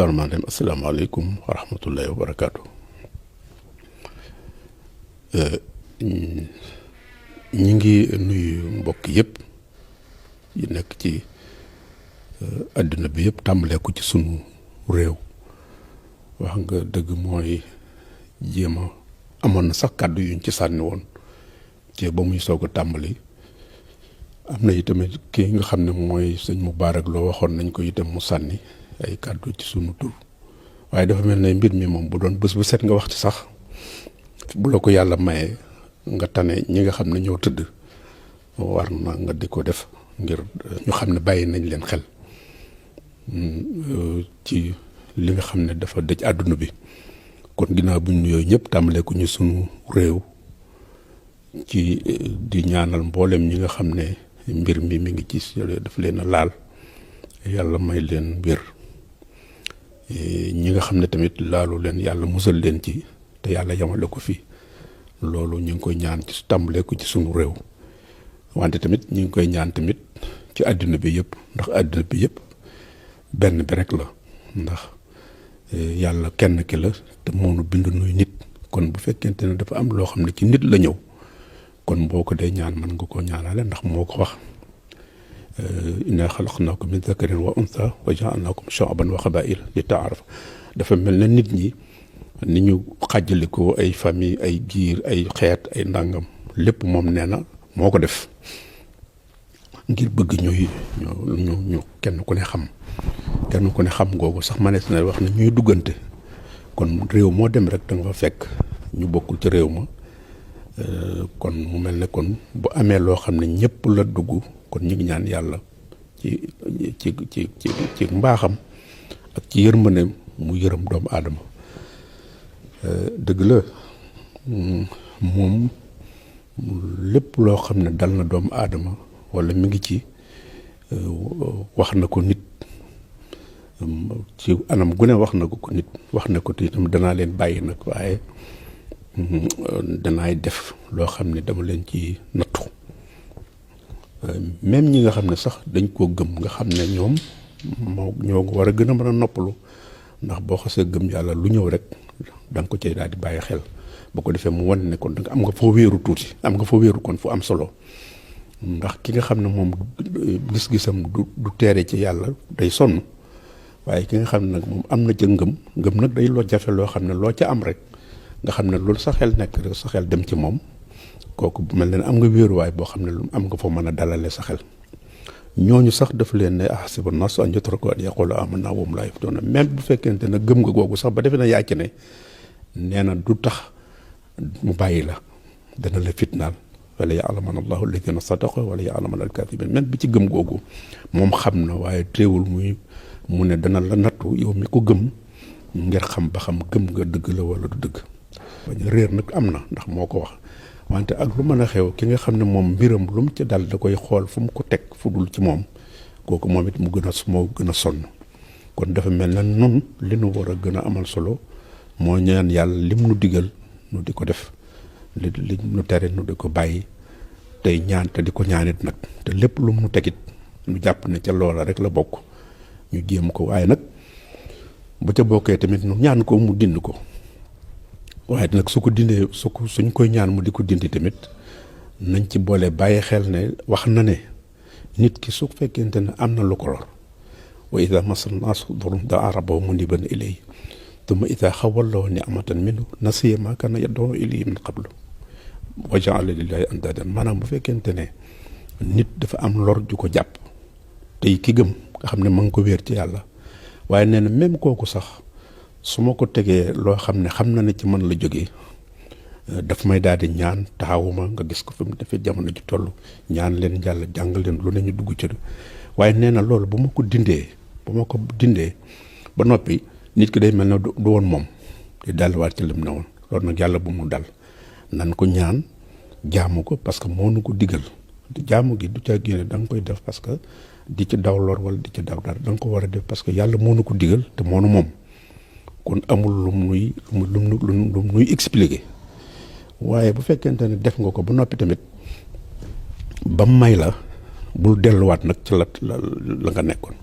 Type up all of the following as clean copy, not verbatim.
bisimilah rahmaani rahiim asalaamaaleykum wa rahmatullahi wa barakaatu. ñi ngi nuyu mbokk yëpp yi nekk ci àdduna bi yëpp tàmbalee ko ci sunu réew. wax nga dëgg mooy jéem a amoon na sax kàddu yuñ ci sànni woon ci ba muy soog a tàmbali. am na itamit kii nga xam ne mooy sëñ Mubaarak loo waxoon nañ ko itam mu sànni ay kàddu ci sunu tur waaye dafa mel ne mbir mi moom bu doon bés bu set nga wax ci sax bu la ko yàlla maye nga tane ñi nga xam ne ñoo tëdd war na nga di ko def ngir ñu xam ne bàyyi nañ leen xel ci li nga xam ne dafa dëj àdduna bi. kon ginnaaw bu ñu nuyoo ñëpp tàmbalee ko ñu sunu réew ci di ñaanal mboolem ñi nga xam ne mbir mi ngi ci dafa leen a laal yàlla may leen wér. ñi nga xam ne tamit laalu leen yàlla musal leen ci te yàlla yamale ko fi loolu ñu ngi koy ñaan ci tàmbalee ko ci sunu réew wante tamit ñu ngi koy ñaan tamit ci àdduna bi yëpp ndax àdduna bi yëpp benn bi rek la ndax yàlla kenn ki la te moonu bind nuy nit kon bu fekkente ne dafa am loo xam ne ci nit la ñëw kon boo ko dee ñaan mën nga koo ñaanale ndax moo ko wax inna xalaqnaakum min zakarin wa untha wa jaalnaakum shu'aban wa qabaa'ila li ta'aarafu dafa mel ne nit ñi ni ñu xàjjalikoo ay famille ay giir ay xeet ay ndàngam lépp moom nee na moo ko def ngir bëgg ñu kenn ku ne xam googu sax manees na wax ne ñuy duggante kon réew moo dem rek da nga fa fekk ñu bokkul ci réew ma kon mu mel ne kon bu amee loo xam ne ñëpp la dugg kon ñu ngi ñaan yàlla ci mbaaxam ak ci yërmande mu yërëm doomu aadama. dëgg la moom lépp loo xam ne dal na doomu aadama walla mi ngi ci wax na ko nit ci anam gu ne wax na ko nit wax na ko itam danaa leen bàyyi nag waaye danaay def loo xam ne dama leen ci nattu même ñi nga xam ne sax dañ koo gëm nga xam ne ñoom ñoo war a gën a mën a noppalu ndax boo xasee gëm yàlla lu ñëw rek da nga ko cay daal di bàyyi xel boo ko defee mu wane ne kon am nga foo wéeru tuuti am nga foo wéeru kon fu am solo ndax ki nga xam ne moom gis-gisam du teere ci yàlla day sonn waaye ki nga xam ne nag moom am na ca ngëm nag day loo jafe loo xam ne loo ca am rek nga xam ne loolu sa xel nekk rek sa xel dem ci moom kooku bu mel ne am nga wéeruwaay boo xam ne lu am nga foo mën a dalale sa xel. ñooñu sax daf leen ne ahasiba naasu an yutraku an yaqulu aamannaa wa hum laa yuftanuun même bu fekkente ne gëm nga googu sax ba defe na yaa ci ne nee na du tax mu bàyyi la dana la fitnaal wala ya'lamanna Allahu allaziina sadaqu wala ya'lamanna al-kaadibiin même bi ci gëm googu moom xam na waaye teewul mu ne dana la nattu yow mi ko gëm ngir xam ba xam gëm nga dëgg la wala du dëgg. réer nag am na ndax moo ko wax. wante ak lu mën a xew ki nga xam ne moom mbiram lu mu ci dal da koy xool fu mu ko teg fu dul ci moom kooku moom it moo gën a sonn kon dafa mel na nun li nu war a gën a amal solo moo ñaan yàlla lim nu digal nu di ko def li nu tere nu di ko bàyyi tey ñaan te di ko ñaanit nag te lépp lu mu nu tegit nu jàpp ne ca loola rek la bokk ñu jéem ko waaye nag bu ca bokkee tamit nu ñaan ko mu dind ko waaye nag su ko dindee suñ koy ñaan mu di ko dindi tamit nañ ci boole bàyyi xel ne wax na ne nit ki su fekkente ne am na lu ko lor wa ida massa naasu durrun daa rabbahu muniban ilayhi thumma ida xawallahu ni'matan minhu nasiya ma kana yad'u ilayhi min qablu wa ja'ala lillahi andaadan maanaam bu fekkente ne nit dafa am lor ju ko jàpp tey ki gëm nga xam ne ma ngi ko wéer ci yàlla waaye nee na même kooku sax su ma ko tegee loo xam ne xam na ne ci man la jógee daf may daal di ñaan taxawuma nga gis ko fi mu defee jamono ji toll ñaan leen yàlla jàngal leen lu ne ñu dugg ci waaye nee na loolu bu ma ko dindee ba noppi nit ki day mel ne du woon moom di delluwaat ci lim ne woon loolu nag yàlla bu mu dal nan ko ñaan jaamu ko parce que moo nu ko digal jaamu gi du ca génne da nga koy def parce que di ci daw lor wala di ci daw dara da nga ko war a def parce que yàlla moo nu ko digal te moo nu moom kon amul lu muy expliquer waaye bu fekkente ne def nga ko ba noppi tamit ba may la bul delluwaat nag ci la nga nekkoon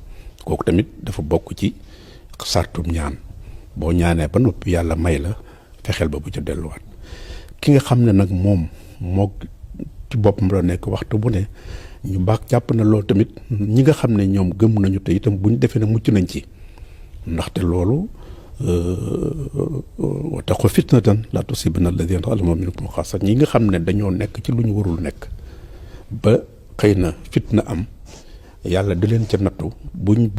kooku tamit dafa bokk ci sartum ñaan boo ñaanee ba noppi yàlla may la fexeel ba bu ca delluwaat ki nga xam ne nag moom moo ci boppam la nekk waxtu bu ne ñu baax jàpp na loolu tamit ñi nga xam ne ñoom gëm nañu te itam bu ñu defee ne mucc nañ ci ndaxte loolu wattaqu fitnatan laa tusiibanna allaziina zalamu minkum xaassa ñi nga xam ne dañoo nekk ci lu ñu warul nekk ba xëy na fitna am yàlla di leen ca nattu buñ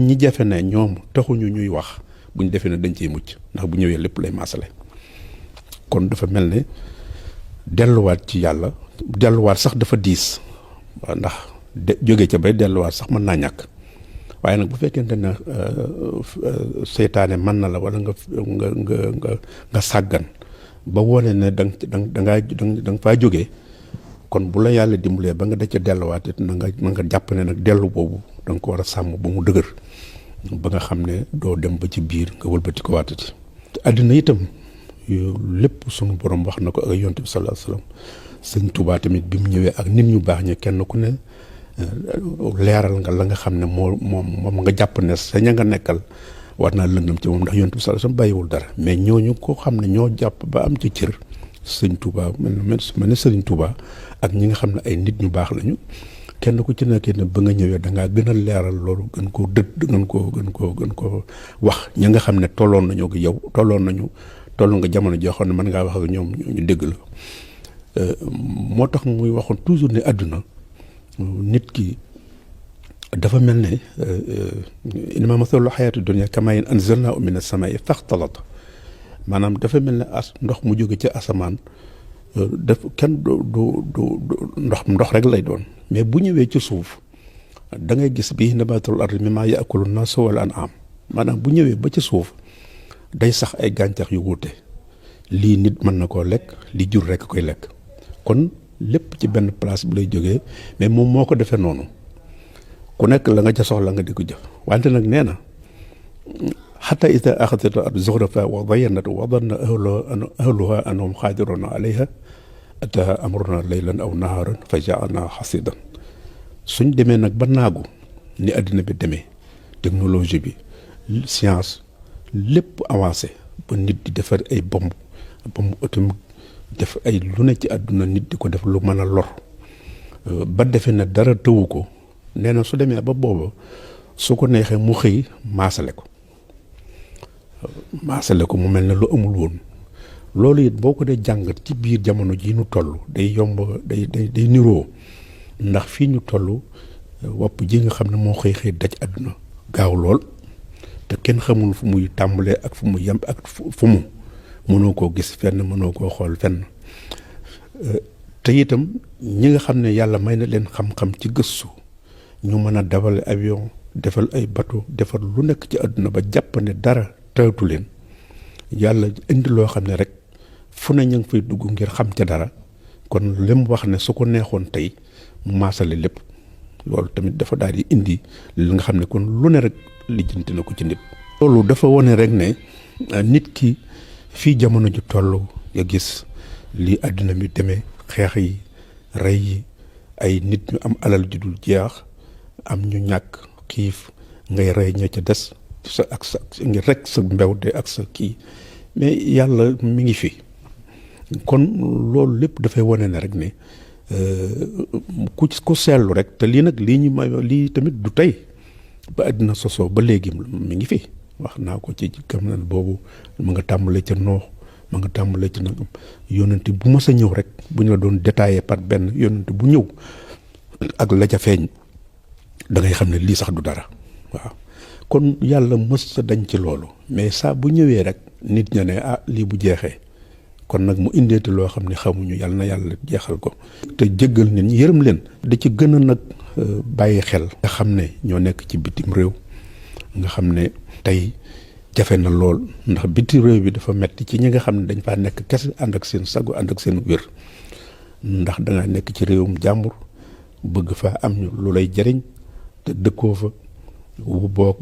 ñi jafe ne ñoom taxuñu ñuy wax buñ defee ne dañ ciy mucc ndax bu ñëwee lépp lay maasale kon dafa mel ne delluwaat ci yàlla delluwaat sax dafa diis waaw ndax jóge ca bay delluwaat sax mën naa ñàkk waaye nag bu fekkente ne seytaane mën na la wala nga sàggan ba wone ne da nga faa jógee kon bu la yàlla dimbalee ba nga da ca delluwaat it na nga jàpp ne nag dellu boobu da nga ko war a sàmm ba mu dëgër ba nga xam ne doo dem ba ci biir nga wëlbati ko waatati te àddina itam lépp sunu borom wax na ko ak yonent bi sallallahu alayhi wasallam sëñ Tuubaa tamit bi mu ñëwee ak nit ñu baax ñi kenn ku ne leeral nga la nga xam ne moom nga jàpp ne sa ña nga nekkal war naa lëndëm ci moom ndax yonent bi sallallahu alayhi wasallam bàyyiwul dara mais ñooñu ko xam ne ñoo jàpp ba am ci cër sëñ Tuubaa mel ne sëriñ Tuubaa ak ñi nga xam ne ay nit ñu baax lañu kenn ku ci nekkee ne ba nga ñëwee da ngaa gën a leeral loolu gën koo gën koo wax ñi nga xam ne tolloon nañu ak yow toll nga jamono joo xam ne mën ngaa wax ak ñoom ñu dégg la moo tax muy waxoon toujours ne àdduna nit ki dafa mel ne innamaa mathalu hayaati dunya kamaa in anzalnaahu mina samaa'i faxtalata maanaam dafa mel ne ndox mu jóge ci asamaan daf kenn du ndox rek lay doon mais bu ñëwee ci suuf da ngay gis bii nabaatul ardi mimmaa yaakulu naasu wal an'aam maanaam bu ñëwee ba ci suuf day sax ay gàncax yu wuute lii nit mën na koo lekk li jur rek koy lekk kon lépp ci benn place bu lay jógee mais moom moo ko defee noonu ku nekk la nga ca soxla nga di ko jëf wante nag nee na xataa idaa axadat al-ardu zuxrufahaa wa zayyanat wa zanna ahluhaa annahum qaadiruuna alayhaa ataahaa amrunaa laylan aw nahaaran fa ja'alnaahaa hasiidan suñ demee nag ba naagu ni àddina bi demee technologie bi science lépp avancé ba nit di defar ay bombe atomique def ay lu ne ci àdduna nit di ko def lu mën a lor ba defee ne dara tëwu ko nee na su demee ba booba su ko neexee mu xëy maasale ko mu mel ne lu amul woon loolu it boo ko dee jàngat ci biir jamono ji ñu toll day yomb day niroo ndax fii ñu toll wopp ji nga xam ne moo xëy daj àdduna gaaw lool te kenn xamul fu muy tàmbalee ak fu mu yem ak fu mu mënoo koo gis fenn mënoo koo xool fenn te itam ñi nga xam ne yàlla may na leen xam-xam ci gëstu ñu mën a dawal avion defal ay bateau defal lu nekk ci àdduna ba jàpp ne dara tawatu leen yàlla indi loo xam ne rek fu ne ñu ngi fay dugg ngir xam ca dara kon li mu wax ne su ko neexoon tey mu maasale lépp loolu tamit dafa daal di indi li nga xam ne kon lu ne rek lijjanti na ko ci nit. loolu dafa wone rek ne nit ki fii jamono ju toll nga gis li àddina mi demee xeex yi rey yi ay nit ñu am alal ju dul jeex am ñu ñàkk xiif ngay rey ña ca des sa ak sa ngir rek sa mbewte ak sa kii mais yàlla mi ngi fi kon loolu lépp dafay wone ne rek ne ku seetlu rek te lii nag lii ñu may lii tamit du tey ba àddina sosoo ba léegi mi ngi fi wax naa ko ci kam nan boobu ma nga tàmbalee ca noox ma nga tàmbalee ci nag yónnante bu mës a ñëw rek bu ñu la doon détaillé par benn yónnante bu ñëw ak la ca feeñ da ngay xam ne lii sax du dara waaw kon yàlla mës sa dañ ci loolu mais saa bu ñëwee rek nit ña ne lii bu jeexee kon nag mu indeeti loo xam ne xamuñu yàlla na yàlla jeexal ko te jéggal nit ñi yërëm leen da ci gën a nag bàyyi xel nga xam ne ñoo nekk ci bitim réew nga xam ne tey jafe na lool ndax bitim réew bi dafa metti ci ñi nga xam ne dañ faa nekk kese ànd ak seen sago ànd ak seen wér ndax dangaa nekk ci réewum jàmbur bëgg fa am lu lay jëriñ te dëkkoo fa bu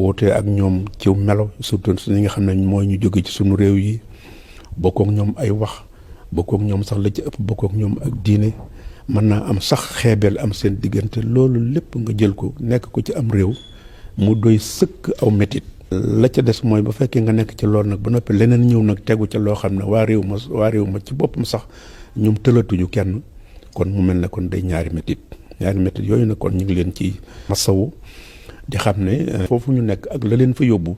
wootee ak ñoom ci melo surtout ñi nga xam ne mooy ñu jóge ci suñu réew yi bokkook ñoom ay wax bokkook ñoom sax la ci ëpp bokkook ñoom ak diine mën naa am sax xeebeel am seen diggante loolu lépp nga jël ko nekk ko ci am réew mu doy sëkk aw metit la ca des mooy bu fekkee nga nekk ci loolu nag ba noppi leneen ñëw nag tegu ca loo xam ne waa réew ma ci boppam sax ñoom tëlatuñu kenn kon mu mel ne kon day ñaari métit yooyu nag kon ñu ngi leen ci masawu di xam ne foofu ñu nekk ak la leen fa yóbbu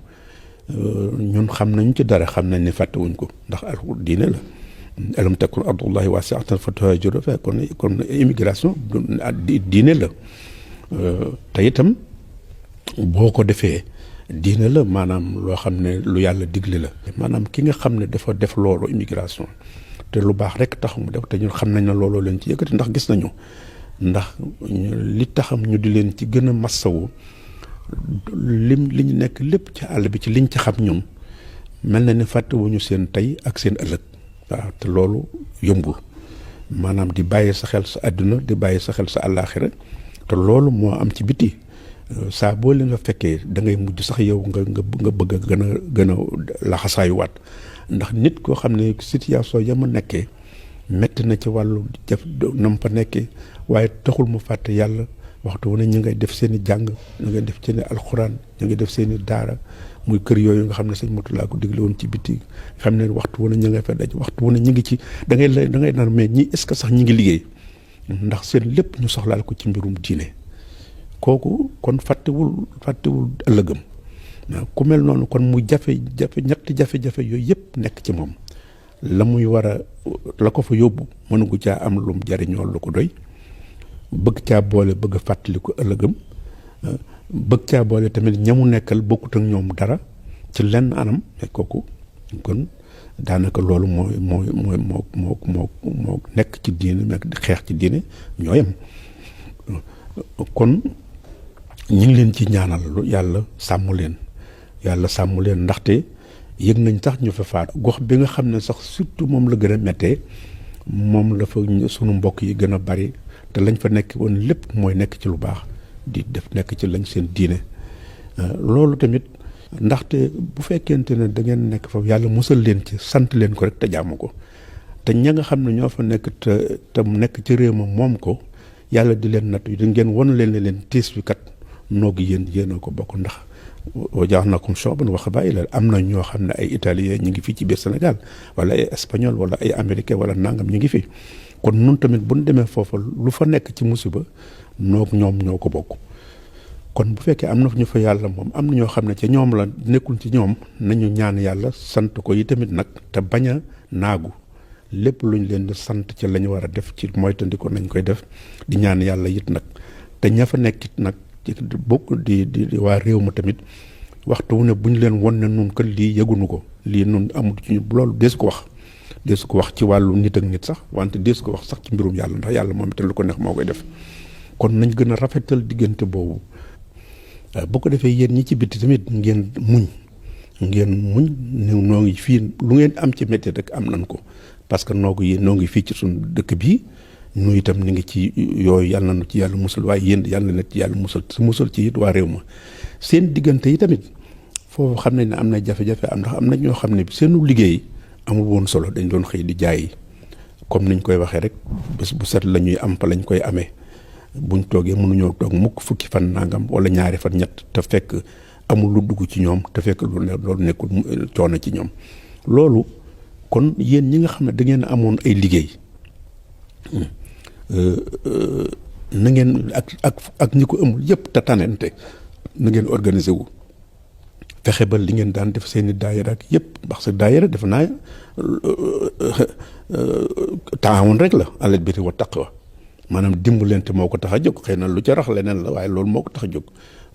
ñun xam nañu ci dara xam nañ ne fàttewuñ ko ndax diine la alam takun ardullahi wasi'atan fatuhajiru fa kon immigration diine la te itam boo ko defee diine la maanaam loo xam ne lu yàlla digle la maanaam ki nga xam ne dafa def loolu immigration te lu baax rek tax mu def te ñun xam nañ ne looloo leen ci yëkkati ndax gis nañu ndax li taxam ñu di leen ci gën a massawu li ñu nekk lépp ci àll bi ci liñ ci xam ñun mel na ne fàttewuñu seen tey ak seen ëllëg waaw te loolu yombul maanaam di bàyyi sa xel sa àdduna di bàyyi sa xel sa àllaaxira te loolu moo am ci biti saa boo leen fa fekkee da ngay mujj sax yow nga bëgg a gën a laxasaayuwaat ndax nit koo xam ne situation ya ma nekkee metti na ci wàllu jëf na mu fa nekkee waaye taxul mu fàtte yàlla waxtu wu ne ñu ngay def seen i jàng ñu ngay def seen i alxuraan ñu ngay def seen i daara muy kër yooyu nga xam ne sëñ Murtala ko digle woon ci biti xam ne waxtu wu ne ñu ngay fa daj waxtu wu ne ñu ngi ci da ngay naan mais ñii est-ce que sax ñi ngi liggéey ndax seen lépp ñu soxlaal ko ci mbirum diine kooku kon fàttewul ëllëgam waaw ku mel noonu kon mu ñetti jafe-jafe yooyu yëpp nekk ci moom la muy war a la ko fa yóbbu mënugu caa am lum jariñoo lu ko doy bëgg caa boole bëgg a fàttali ko ëllëgam bëgg caa boole tamit ñamu nekkal bokkut ak ñoom dara ci lenn anam mais kooku kon daanaka loolu moo nekk ci diine nekk di xeex ci diine ñoo yem kon ñu ngi leen ci ñaanal yàlla sàmm leen ndaxte yëg nañ sax ñu fa faatu gox bi nga xam ne sax surtout moom la gën a méttee moom la fa sunu mbokk yi gën a bari te lañ fa nekk woon lépp mooy nekk ci lu baax di def nekk ci lañ seen diine loolu tamit ndaxte bu fekkente ne da ngeen nekk foofu yàlla musal leen ci sant leen ko rek te jàmm ko te ña nga xam ne ñoo fa nekk te mu nekk ci réew ma moom ko yàlla di leen natt yi ngeen won leen ne leen tiis bi kat noog yéen a ko bokk ndax waja'alnaakum shu'uban wa qabaa'ila am na ñoo xam ne ay italien ñu ngi fii ci biir Sénégal wala ay espagnol wala ay américain wala nangam ñu ngi fi kon nun tamit bu ñu demee foofa lu fa nekk ci musiba noog ñoom ñoo ko bokk kon bu fekkee am na ñu fa yàlla moom am na ñoo xam ne ca ñoom la nekkul ci ñoom nañu ñaan yàlla sant ko yi tamit nag te bañ a naagu lépp luñ leen di sant ci la ñu war a def ci moytandi ko nañ koy def di ñaan yàlla it nag te ña fa nekk it nag ci bokk di waa réew ma tamit waxtu wu ne bu ñu leen won ne nun kat lii yëgunu ko lii nun amul ci ñu loolu deesu ko wax ci wàllu nit ak nit sax wante deesu ko wax sax ci mbirum yàlla ndax yàlla moom itam lu ko neex moo koy def kon nañ gën a rafetal diggante boobu bu ko defee yéen ñi ci bitti tamit ngeen muñ noo ngi fii lu ngeen am ci métti rek am nañ ko parce que noo ngi fii ci suñu dëkk bii nu itam ni ngi ci yooyu yàlla na ci yàlla musal waaye yéen yàlla na ci yàlla musal ci it waa réew ma seen diggante yi tamit foofu xam nañ ne am na jafe-jafe am ndax am na ñoo xam ne seenu liggéey amul woon solo dañ doon xëy di jaay comme niñ koy waxee rek bés bu set la ñuy am fa lañ koy amee buñ toogee mënuñoo toog mukk fukki fan nangam wala ñaari fan ñett te fekk amul lu dugg ci ñoom te fekk loolu nekkul coono ci ñoom loolu kon yéen ñi nga xam ne da ngeen amoon ay liggéey na ngeen ak ñi ko amul yëpp te tanente na ngeen organiser wu fexe ba li ngeen daan def seeni daayira ak yëpp ndax sa daayira def naa taawoon rek la alal birri wa taqwa maanaam dimbalante moo ko tax a jóg xëy na lu ca rax leneen la waaye loolu moo ko tax a jóg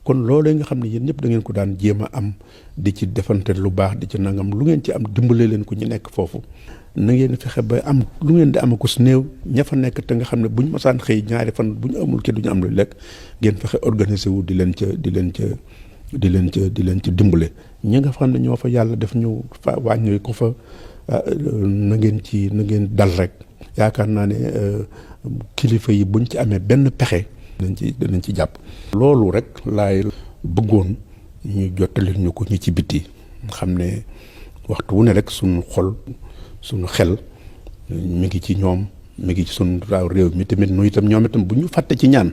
kon loolee nga xam ne yéen ñëpp da ngeen ko daan jéem a am di ci defante lu baax di ci nangam lu ngeen ci am dimbale leen ko ñu nekk foofu na ngeen fexe ba am lu ngeen di am ko su néew ña fa nekk te nga xam ne buñ masaan xëy ñaari fan bu ñu amul ki duñu am lu lekk ngeen fexe organiser wu di leen ca dimbale ñi nga xam ne ñoo fa yàlla def ñu fa wàññi ko fa na ngeen dal rek yaakaar naa ne kilifa yi buñ ci amee benn pexe danañ ci jàpp loolu rek laay bëggoon ñu jottali ñu ko ñi ci biti xam ne waxtu wu ne rek suñu xol suñu xel mi ngi ci ñoom mi ngi ci suñu réew mi tamit nu itam ñoom itam bu ñu fàtte ci ñaan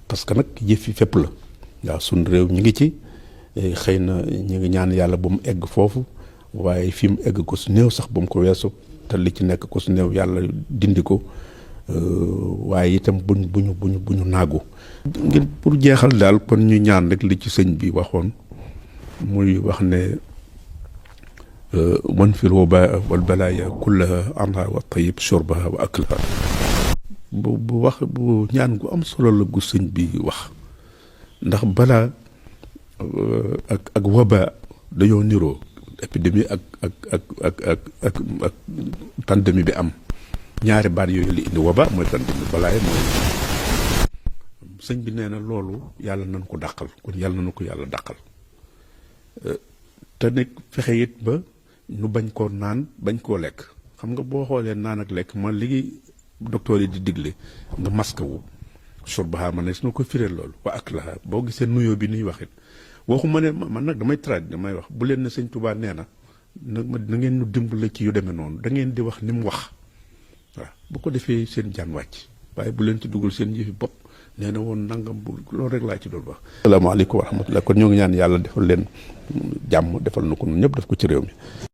parce que nag yëf yi fépp la waaw suñu réew ñu ngi ci xëy na ñu ngi ñaan yàlla bu mu egg foofu waaye fi mu egg ko su néew sax bu mu ko weesu te li ci nekk ko su néew yàlla dindi ko waaye itam buñu naagu. ngir pour jeexal daal kon ñu ñaan rek li ci sëñ bi waxoon muy wax ne wan fil wabaa wal balaaya kullaha anha wa tayyib shurbaha wa aklaha bu ñaan gu am solo la gu sëñ bi wax ndax balaa ak waba dañoo niroo épidémie ak pandémie bi am ñaari baat yooyu li indi waba mooy pandémie balaay mooy sëñ bi nee na loolu yàlla nañ ko dàqal kon yàlla nañu ko yàlla dàqal te nag fexe it ba ñu bañ koo naan bañ koo lekk xam nga boo xoolee naan ak lekk man li docteur yi di digle nga masque wu surbaha man ne su ñu ko firee loolu wa ak la boo gisee nuyoo bi nuy waxit waxuma ne man nag damay damay wax bu leen ne sëñ Tuubaa nee na ngeen ñu dimbale ci yu demee noonu da ngeen di wax ni mu wax waaw bu ko defee seen jaan wàcc waaye bu leen ci dugal seen yëfi bopp nee na woon nangam bu loolu rek laa ci doon wax. asalaamaaleykum wa rahmatulah kon ñoo ngi ñaan yàlla defal leen jàmm defal na ko ñun ñëpp def ko ci réew mi.